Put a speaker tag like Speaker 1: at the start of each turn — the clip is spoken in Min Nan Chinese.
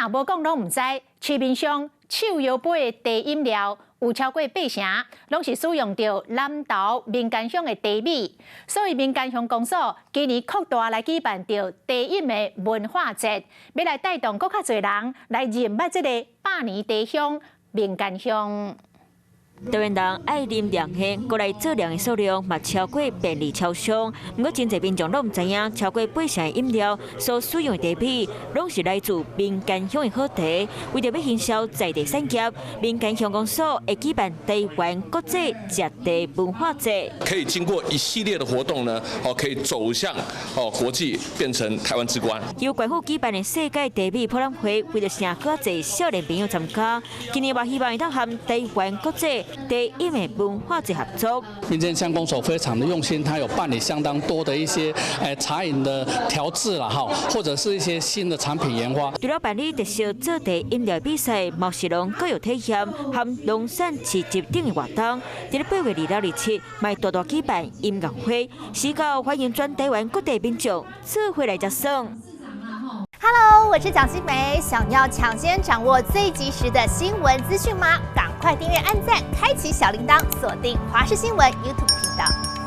Speaker 1: 無講攏毋知，市面上手搖杯的茶飲料有超過八成，攏是使用著南投名間鄉的茶米，所以名間鄉公所今年擴大來舉辦著茶飲的文化節，欲來帶動閣較濟人來認捌這個百年茶鄉名間鄉。
Speaker 2: 台灣人愛啉涼的，閣來做涼的數量嘛超過便利超商。毋過真濟民眾攏毋知影，超過八成的飲料所使用的茶米，攏是來自名間鄉的好茶。為著欲行銷在地產業，名間鄉公所會舉辦台灣國際食茶文化節。
Speaker 3: 可以經過一系列的活動呢，哦，可以走向哦國際，變成台灣之冠。
Speaker 2: 由縣府舉辦的世界茶米博覽會，為著吸引閣較濟少年朋友參加，今年嘛希望會當和台灣國際茶飲的文化節合作。
Speaker 4: 民間鄉公所非常的用心，他有辦理相當多的一些茶飲的調製啦，哈，或者是一些新的產品研發。
Speaker 2: 除了辦理特色做茶飲料比賽，嘛是攏各有體驗和農產市集等的活動。佇咧8月2到27，嘛大大舉辦音樂會，時到歡迎全台灣各地民眾做伙來食耍。
Speaker 5: Hello，我是蔣新梅，想要搶先掌握最及時的新聞資訊嗎？趕快訂閱、按讚、開啟小鈴鐺，鎖定華視新聞 YouTube 頻道。